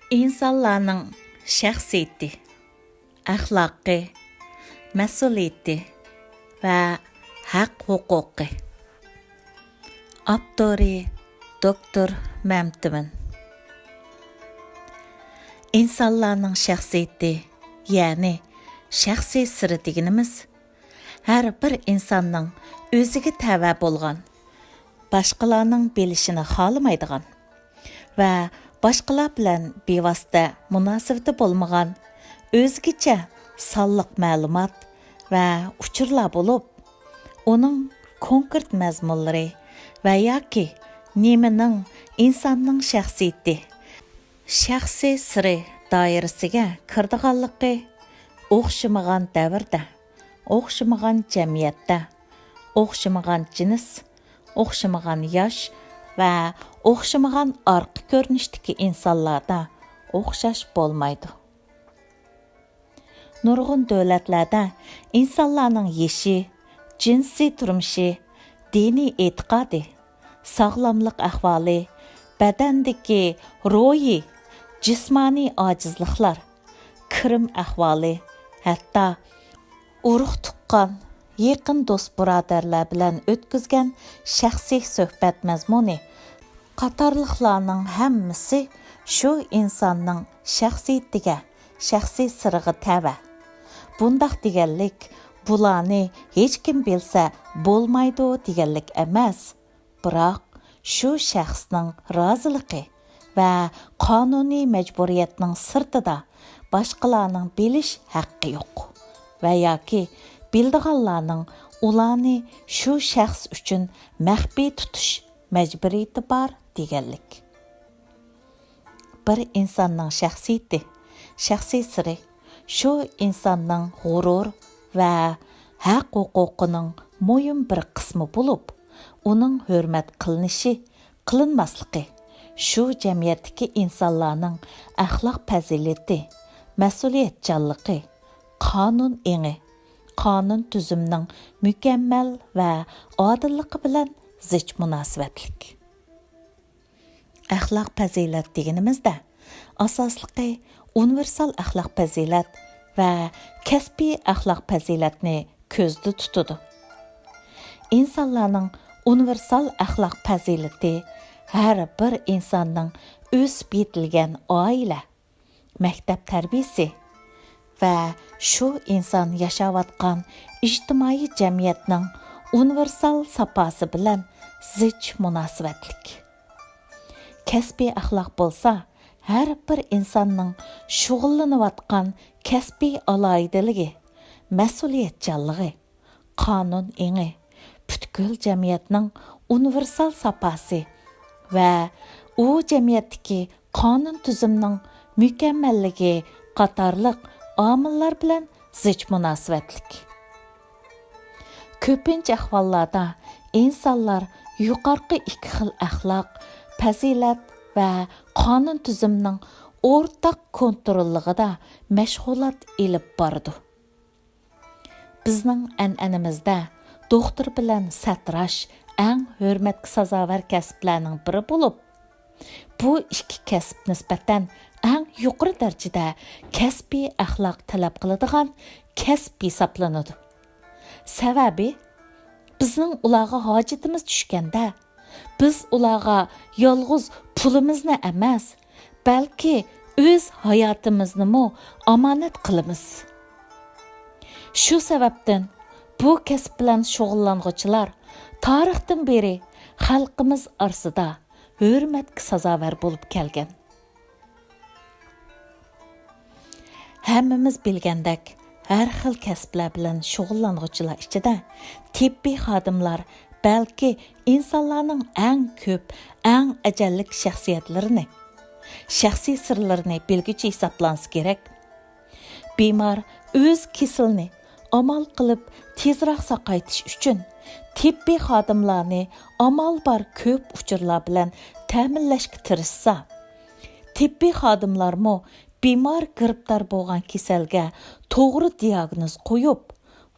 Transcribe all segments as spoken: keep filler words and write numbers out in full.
ئىنسانلارنىڭ شەخسىيىتى، ئەخلاقى، مەسئۇلىيىتى ۋە ھەق-ھوقۇقى. ئاپتورى: دوكتور مەمتىمىن. ئىنسانلارنىڭ شەخسىيىتى، يەنى شەخسىي سىرى دېگىنىمىز، ھەر بىر ئىنساننىڭ ئۆزىگە تەۋە بولغان، باشقىلارنىڭ بىلىشىنى خالىمايدىغان ۋە باشقىلار بىلەن بىۋاسىتە مۇناسىۋىتى بولمىغان ئۆزگىچە سانلىق مەلۇمات ۋە ئۇچۇرلار بولۇپ، ئۇنىڭ كونكرېت مەزمۇنلىرى ۋە ياكى نېمىنىڭ ئىنساننىڭ شەخسىيىتى، شەخسىي سىرى دائىرىسىگە كىرىدىغانلىقى، ئوخشىمىغان دەۋردە، ئوخشىمىغان جەمئىيەتتە، ئوخشىمىغان جىنس، ئوخشىمىغان ياش ۋە ئوخشىمىغان ئارقا كۆرۈنۈشتىكى ئىنسانلاردا ئوخشاش بولمايدۇ. نۇرغۇن دۆلەتلەردە ئىنسانلارنىڭ يېشى، جىنسىي تۇرمۇشى، دىنىي ئېتىقادى، ساغلاملىق ئەھۋالى، بەدەندىكى روھىي، جىسمانىي ئاجىزلىقلار، كىرىم ئەھۋالى، ھەتتا ئۇرۇق-تۇغقان، يېقىن دوست-بۇرادەرلەر بىلەن ئۆتكۈزگەن شەخسىي سۆھبەت مەزمۇنى قاتارلىقلارنىڭ ھەممىسى شۇ ئىنساننىڭ شەخسىيىتىگە، شەخسىي سىرىغا تەۋە. بۇنداق دېگەنلىك، بۇلارنى ھېچكىم بىلسە بولمايدۇ دېگەنلىك ئەمەس، بىراق شۇ شەخسنىڭ رازىلىقى ۋە قانۇنىي مەجبۇرىيەتنىڭ سىرتىدا باشقىلارنىڭ بىلىش ھەققى يوق ۋە ياكى بىلىدىغانلارنىڭ ئۇلارنى شۇ شەخس ئۈچۈن مەخپىي تۇتۇش مەجبۇرىيىتى بار دېگەنلىك. بىر ئىنساننىڭ شەخسىيىتى، شەخسىي سىرى، شۇ ئىنساننىڭ غۇرۇر ۋە ھەق-ھوقۇقىنىڭ مۇھىم بىر قىسمى بولۇپ، ئۇنىڭ ھۆرمەت قىلىنىشى، قىلىنماسلىقى شۇ جەمئىيەتتىكى ئىنسانلارنىڭ ئەخلاق پەزىلىتى، مەسئۇلىيەتچانلىقى، قانۇن ئېڭى، قانۇن تۈزۈمنىڭ مۇكەممەل ۋە ئادىللىقى بىلەن زىچ مۇناسىۋەتلىك. ئەخلاق پەزىلەت دېگىنىمىزدە، ئاساسلىقى ئۇنىۋېرسال ئەخلاق پەزىلەت ۋە كەسپىي ئەخلاق پەزىلەتنى كۆزدە تۇتىدۇ. ئىنسانلارنىڭ ئۇنىۋېرسال ئەخلاق پەزىلىتى ھەر بىر ئىنساننىڭ ئۆسۈپ يېتىلگەن ئائىلە، مەكتەپ تەربىيىسى ۋە شۇ ئىنسان ياشاۋاتقان ئىجتىمائىي جەمئىيەتنىڭ ئۇنىۋېرسال ساپاسى بىلەن زىچ مۇناسىۋەتلىك. كەسپىي ئەخلاق بولسا، ھەر بىر ئىنساننىڭ شۇغۇللىنىۋاتقان كەسپىي ئالاھىدىلىكى، مەسئۇلىيەتچانلىقى، قانۇن ئېڭى، پۈتكۈل جەمئىيەتنىڭ ئۇنىۋېرسال ساپاسى ۋە ئۇ جەمئىيەتتىكى قانۇن تۈزۈمنىڭ مۇكەممەللىكى قاتارلىق ئامىللار بىلەن زىچ مۇناسىۋەتلىك. كۆپىنچە ئەھۋاللاردا ئىنسانلار يۇقارقى ئىككى خىل ئەخلاق، پەزىلەت ۋە قانۇن تۈزۈمنىڭ ئورتاق كونتروللۇقىدا مەشغۇلات ئېلىپ بارىدۇ. بىزنىڭ ئەنئەنىمىزدە دوختۇر بىلەن سەتراش ئەڭ ھۆرمەتكە سازاۋەر كەسىپلەرنىڭ بىرى بولۇپ، بۇ ئىككى كەسىپ نىسبەتەن ئەڭ يۇقىرى دەرىجىدە كەسپىي ئەخلاق تەلەپ قىلىدىغان كەسىپ ھېسابلىنىدۇ. سەۋەبى، بىزنىڭ ئۇلارغا ھاجىتىمىز چۈشكەندە، بىز ئۇلارغا يالغۇز پۇلىمىزنى ئەمەس، بەلكى ئۆز ھاياتىمىزنىمۇ ئامانەت قىلىمىز. شۇ سەۋەبتىن بۇ كەسىپ بىلەن شۇغۇللانغۇچىلار تارىختىن بېرى خەلقىمىز ئارىسىدا ھۆرمەتكە سازاۋەر بولۇپ كەلگەن. ھەممىمىز بىلگەندەك، ھەر خىل كەسىپلەر بىلەن شۇغۇللانغۇچىلار ئىچىدە تېببىي خادىملار بەلكى ئىنسانلارنىڭ ئەڭ كۆپ، ئەڭ ئەجەللىك شەخسىيەتلىرىنى، شەخسىي سىرلىرىنى بىلگۈچى ھېسابلانسا كېرەك. بىمار ئۆز كېسىلىنى ئامال قىلىپ تېزراق ساقايتىش ئۈچۈن، تېببىي خادىملارنى ئامال بار كۆپ ئۇچۇرلار بىلەن تەمىنلەشكە تىرىشسا، تېببىي خادىملارمۇ بىمار گىرىپتار بولغان كېسەلگە توغرا دىياگنوز قويۇپ،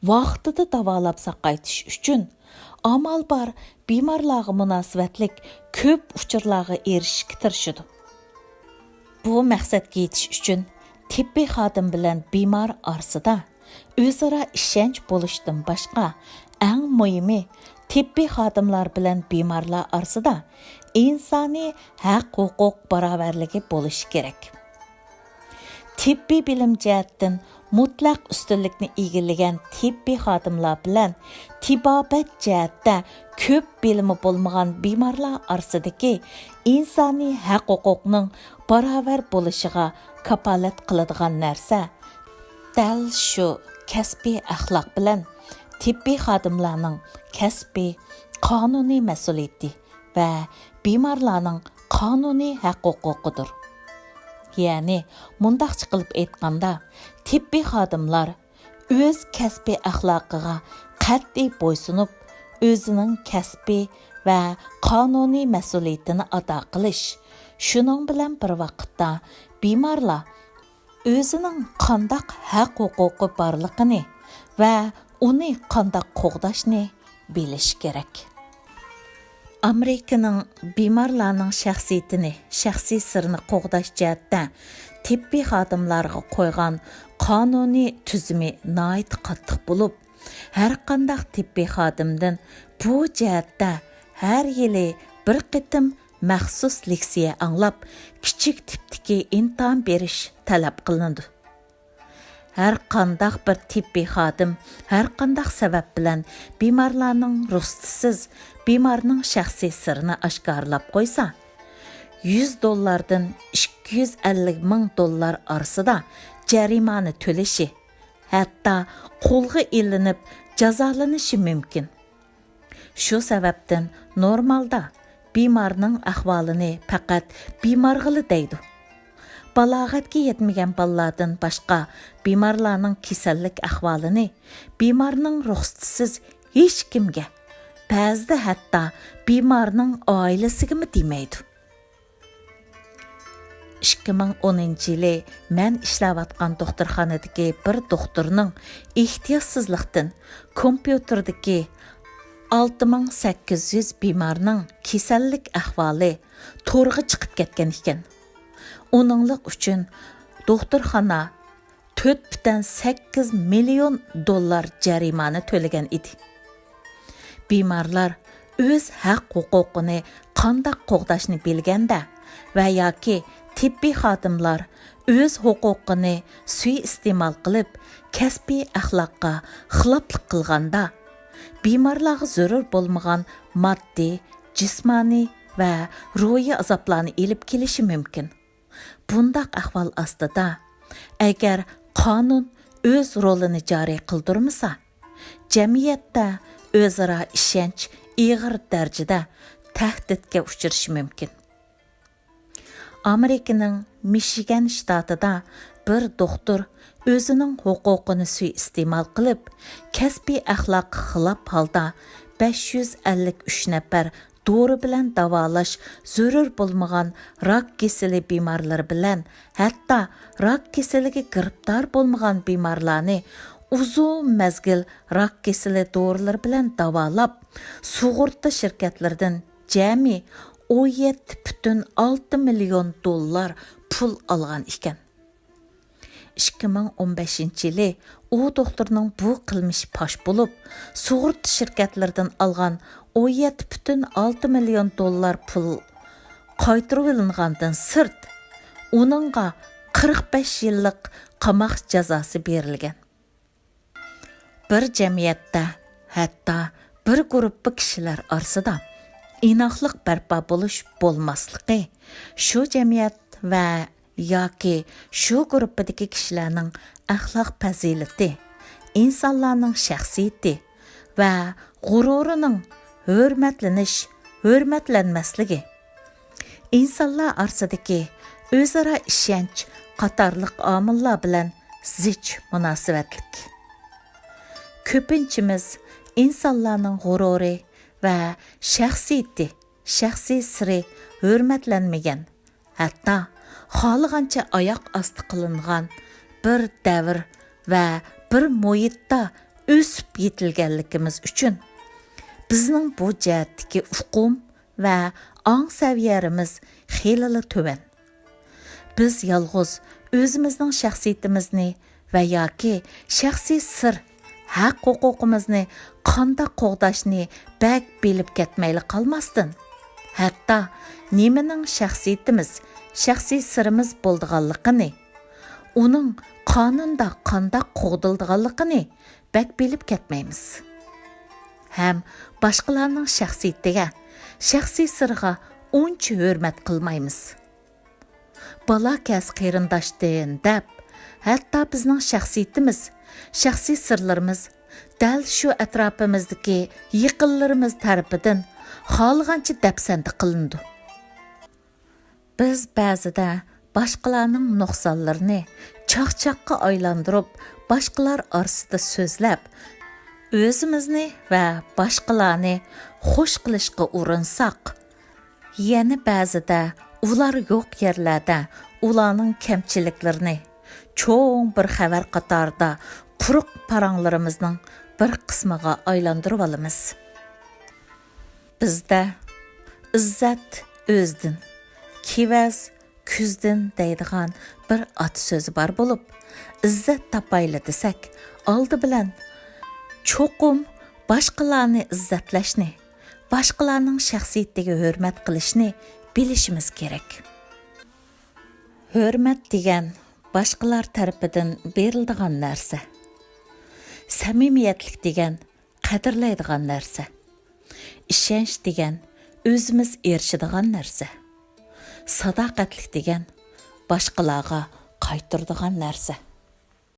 ۋاقتىدا داۋالاپ ساقايتىش ئۈچۈن، ئامال بار بىمارلارغا مۇناسىۋەتلىك كۆپ ئۇچۇرلارغا ئېرىشىشكە تىرىشىدۇ. بۇ مەقسەتكە يېتىش ئۈچۈن تېببىي خادىم بىلەن بىمار ئارىسىدا ئۆزئارا ئىشەنچ بولۇشتىن باشقا، ئەڭ مۇھىمى، تېببىي خادىملار بىلەن بىمارلار ئارىسىدا ئىنسانىي ھەق-ھوقۇق باراۋەرلىكى بولۇشى كېرەك. تېببىي بىلىم جەھەتتىن مۇتلەق ئۈستۈنلۈكنى ئىگىلىگەن تېببىي خادىملار بىلەن تېبابەت جەھەتتە كۆپ بىلىمى بولمىغان بىمارلار ئارىسىدىكى ئىنسانىي ھەق-ھوقۇقنىڭ باراۋەر بولۇشىغا كاپالەت قىلىدىغان نەرسە دەل شۇ كەسپىي ئەخلاق بىلەن تېببىي خادىملارنىڭ كەسپىي قانۇنىي مەسئۇلىيىتى ۋە بىمارلارنىڭ قانۇنىي ھەق-ھوقۇقىدۇر. يەنى، مۇنداقچە قىلىپ ئېيتقاندا، تېببىي خادىملار ئۆز كەسپىي ئەخلاقىغا قەتئىي بويسۇنۇپ، ئۆزىنىڭ كەسپىي ۋە قانۇنىي مەسئۇلىيىتىنى ئادا قىلىش، شۇنىڭ بىلەن بىر ۋاقىتتا، بىمارلار ئۆزىنىڭ قانداق ھەق-ھوقۇقى بارلىقىنى ۋە ئۇنى قانداق قوغداشنى بىلىشى كېرەك. ئامېرىكىنىڭ بىمارلارنىڭ شەخسىيىتىنى، شەخسىي سىرىنى قوغداش جەھەتتە تېببىي خادىملارغا قويغان قانۇنىي تۈزۈمى ناھايىتى قاتتىق بولۇپ، ھەرقانداق تېببىي خادىمدىن بۇ جەھەتتە ھەر يىلى بىر قېتىم مەخسۇس لېكسىيە ئاڭلاپ، كىچىك تىپتىكى ئىمتىھان بېرىش تەلەپ قىلىنىدۇ. ھەر قانداق بىر تېببىي خادىم ھەر قانداق سەۋەب بىلەن بىمارلارنىڭ رۇخسىتىسىز بىمارنىڭ شەخسىي سىرىنى ئاشكارىلاپ قويسا، يۈز دوللاردىن ئىككى يۈز ئەللىك مىڭ دوللار ئارىسىدا جەرىمانە تۆلىشى، ھەتتا قولغا ئېلىنىپ جازالىنىشى مۇمكىن. شۇ سەۋەبتىن نورمالدا بىمارنىڭ ئەھۋالىنى پەقەت بىمارغىلا دەيدۇ. بالاغەتكە يەتمىگەن بالىلاردىن باشقا بىمارلارنىڭ كېسەللىك ئەھۋالىنى بىمارنىڭ رۇخسىتىسىز ھېچكىمگە، بەزىدە ھەتتا بىمارنىڭ ئائىلىسىگىمۇ دېمەيدۇ. ئىككى مىڭ ئونىنچى يىلى مەن ئىشلەۋاتقان دوختۇرخانىدىكى بىر دوختۇرنىڭ ئېھتىياتسىزلىقتىن كومپيۇتېردىكى ئالتە مىڭ سەككىز يۈز بىمارنىڭ كېسەللىك ئەھۋالى تورغا چىقىپ كەتكەن ئىكەن. ئۇنىڭلىق ئۈچۈن دوختۇرخانا تۆت پۈتۈن سەككىز مىليون دوللار جەرىمانە تۆلىگەن ئىدى. بىمارلار ئۆز ھەق-ھوقۇقىنى قانداق قوغداشنى بىلگەندە ۋە ياكى تېببىي خادىملار ئۆز ھوقۇقىنى سۇيىئىستېمال قىلىپ، كەسپىي ئەخلاققا خىلاپلىق قىلغاندا، بىمارلارغا زۆرۈر بولمىغان ماددىي، جىسمانىي ۋە روھىي ئازابلارنى ئېلىپ كېلىشى مۇمكىن. بۇنداق ئەھۋال ئاستىدا، ئەگەر قانۇن ئۆز رولىنى جارى قىلدۇرمىسا، جەمئىيەتتە ئۆزئارا ئىشەنچ ئېغىر دەرىجىدە تەھدىتكە ئۇچرىشى مۇمكىن. ئامېرىكىنىڭ مىشىگەن شتاتىدا بىر دوختۇر ئۆزىنىڭ ھوقۇقىنى سۇيىئىستېمال قىلىپ، كەسپىي ئەخلاققا خىلاپ ھالدا بەش يۈز ئەللىك ئۈچ نەپەر دورا بىلەن داۋالاش زۆرۈر بولمىغان راك كېسىلى بىمارلىرى بىلەن، ھەتتا راك كېسىلىگە گىرىپتار بولمىغان بىمارلارنى ئۇزۇن مەزگىل راك كېسىلى دورىلىرى بىلەن داۋالاپ، سۇغۇرتا شىركەتلىرىدىن جەمئىي ئون يەتتە پۈتۈن ئالتە مىليون دوللار پۇل ئالغان ئىكەن. ئىككى مىڭ ئون بەشىنچى يىلى ئۇ دوختۇرنىڭ بۇ قىلمىشى پاش بولۇپ، سۇغۇرتا شىركەتلىرىدىن ئالغان ئون يەتتە پۈتۈن ئالتە مىليون دوللار پۇل قايتۇرۇۋېلىنغاندىن سىرت، ئۇنىڭغا قىرىق بەش يىللىق قاماق جازاسى بېرىلگەن. بىر جەمئىيەتتە، ھەتتا بىر گۇرۇپپا كىشىلەر ئارىسىدا ئىناقلىق بەرپا بولۇش بولماسلىقى شۇ جەمئىيەت ۋە ياكى شۇ گۇرۇپپىدىكى كىشىلەرنىڭ ئەخلاق پەزىلىتى، ئىنسانلارنىڭ شەخسىيىتى ۋە غۇرۇرىنىڭ ھۆرمەتلىنىش، ھۆرمەتلەنمەسلىكى، ئىنسانلار ئارىسىدىكى ئۆزئارا ئىشەنچ قاتارلىق ئامىللار بىلەن زىچ مۇناسىۋەتلىك. كۆپىنچىمىز ئىنسانلارنىڭ غۇرۇرى ۋە شەخسىيىتى، شەخسىي سىرى ھۆرمەتلەنمىگەن، ھەتتا خالىغانچە ئاياق ئاستى قىلىنغان بىر دەۋر ۋە بىر مۇھىتتا ئۆسۈپ يېتىلگەنلىكىمىز ئۈچۈن، بىزنىڭ بۇ جەھەتتىكى ئۇقۇم ۋە ئاڭ سەۋىيەمىز خېلىلا تۆۋەن. بىز يالغۇز ئۆزىمىزنىڭ شەخسىيىتىمىزنى ۋە ياكى شەخسىي سىر، ھەق-ھوقۇقىمىزنى قانداق قوغداشنى بەك بىلىپ كەتمەيلى قالماستىن، ھەتتا نېمىنىڭ شەخسىيىتىمىز، شەخسىي سىرىمىز بولىدىغانلىقىنى، ئۇنىڭ قانۇندا قانداق قوغدىلىدىغانلىقىنى بەك بىلىپ كەتمەيمىز. ھەم باشقىلارنىڭ شەخسىيىتىگە، شەخسىي سىرىغا ئۇنچە ھۆرمەت قىلمايمىز. بالا كەس قېرىنداشتىن دەپ، ھەتتا بىزنىڭ شەخسىيىتىمىز، شەخسىي سىرلىرىمىز دەل شۇ ئەتراپىمىزدىكى يېقىنلىرىمىز تەرىپىدىن خالىغانچە دەپسەندە قىلىنىدۇ. بىز بەزىدە باشقىلارنىڭ نۇقسانلىرىنى چاقچاققا ئايلاندۇرۇپ، باشقىلار ئارىسىدا سۆزلەپ، ئۆزىمىزنى ۋە باشقىلارنى خۇش قىلىشقا ئۇرۇنساق، يەنە بەزىدە ئۇلار يوق يەرلەردە ئۇلارنىڭ كەمچىلىكلىرىنى چوڭ بىر خەۋەر قاتارىدا قۇرۇق پاراڭلىرىمىزنىڭ بىر قىسمىغا ئايلاندۇرۇۋالىمىز. بىزدە «ئىززەت ئۆزدىن، كېۋەز كۈزدىن» دەيدىغان بىر ئاتا سۆزى بار بولۇپ، ئىززەت تاپايلى دېسەك، ئالدى بىلەن چوقۇم باشقىلارنى ئىززەتلەشنى، باشقىلارنىڭ شەخسىيىتىگە ھۆرمەت قىلىشنى بىلىشىمىز كېرەك. ھۆرمەت دېگەن باشقىلار تەرىپىدىن بېرىلىدىغان نەرسە. سەمىمىيەتلىك دېگەن قەدىرلەيدىغان نەرسە. ئىشەنچ دېگەن ئۆزىمىز ئېرىشىدىغان نەرسە. ساداقەتلىك دېگەن باشقىلارغا قايتۇرىدىغان نەرسە.